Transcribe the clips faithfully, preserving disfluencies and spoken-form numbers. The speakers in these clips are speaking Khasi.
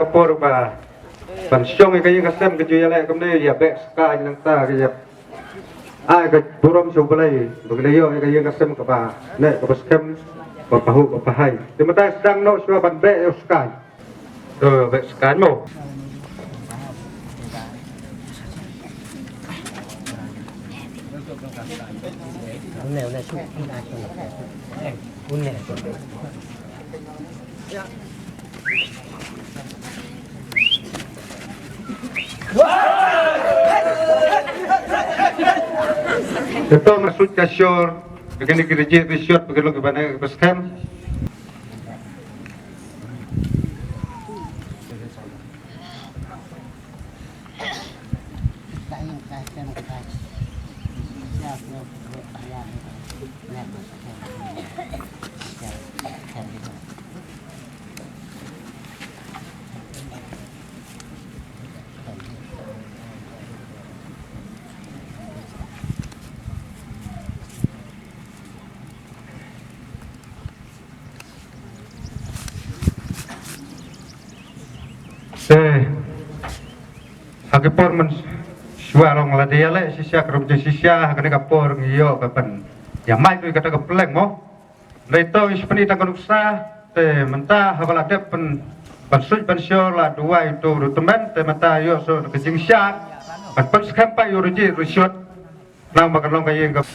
Ka por ba ban shong ïa ka ïing ka sem ka ju ïaleh kumne, ïa beh Skaiñ nangta ka ïa ai ka burom sha U Blei ba ka la ïoh ïa ka ïing ka sem kaba neh kaba skhem, ba pahuh ba pahai. Te mynta sdang noh shuwa ban beh ïa u Skaiñ. To beh Skaiñ mo. Te to ma suit ka shor, kane ki reject ki shot, ba ka long kiba neh kiba skhem. Te ha ki por mynshuwa long lada ïaleh shisha ka rukom jingshisha, ha kane ka por ngi ïoh ka ban ïa mih lut kata ka pylleng mo. Hynrei to ngi shu pyni tang ka nuksa, te mynta haba la dep pyn, ban suit ban sure la duwai uto u tymmen, te mynta ïoh shuh ka jingshad ban pynskhem pat ïa u rijit rijot. Nang ba ka long ka ïing ka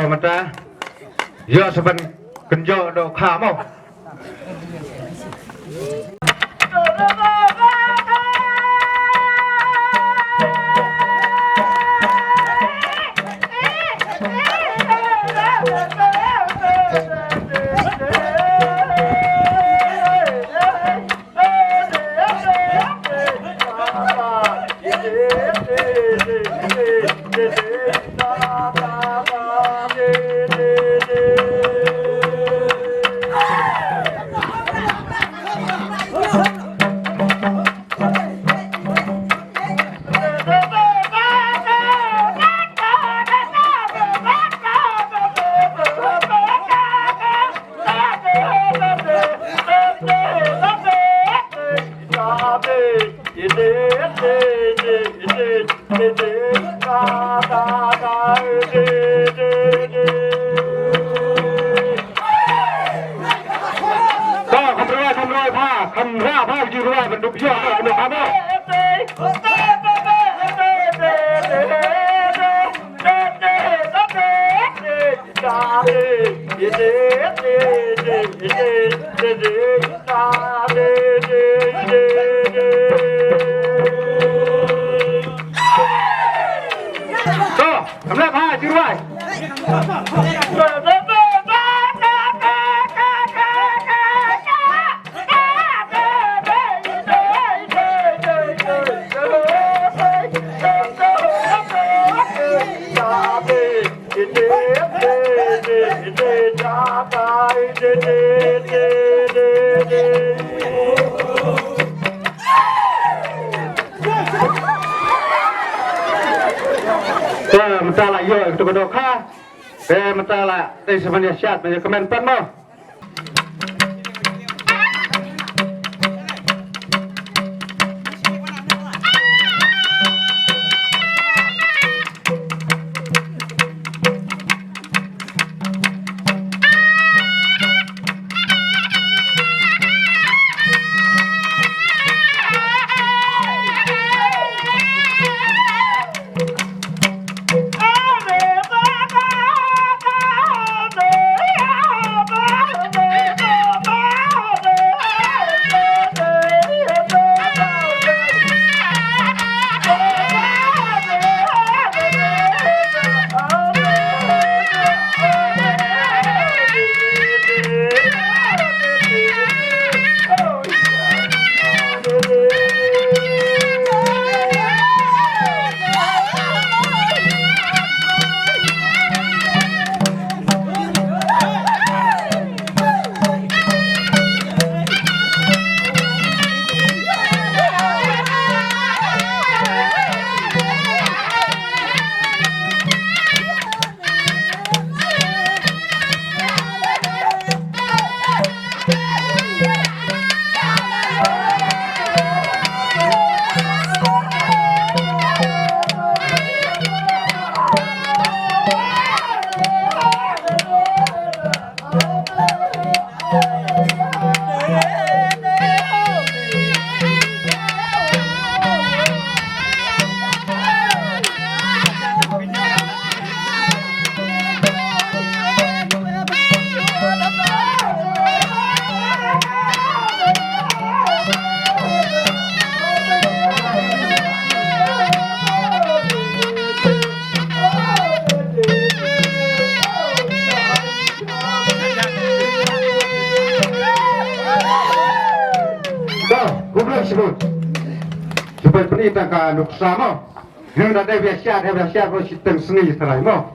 Mynta ïa sa ban kynjoh dohkha mo. To, kham rwai, kham rwai bha, kham rwai bha, ju rwai ban dup ïa, ban dup ïa. To, kham rwai bha, ju rwai. Te mynta la ïoh ïa kato ka dohkha. Te mynta la dei sa ban ïa shad, ban ïa kmen pat mo. Khublei shibun. Shu pynpyni tang ka nuksa mo. Hynda dei biang sha, dei biang sha ko shi teng sngi trai mo.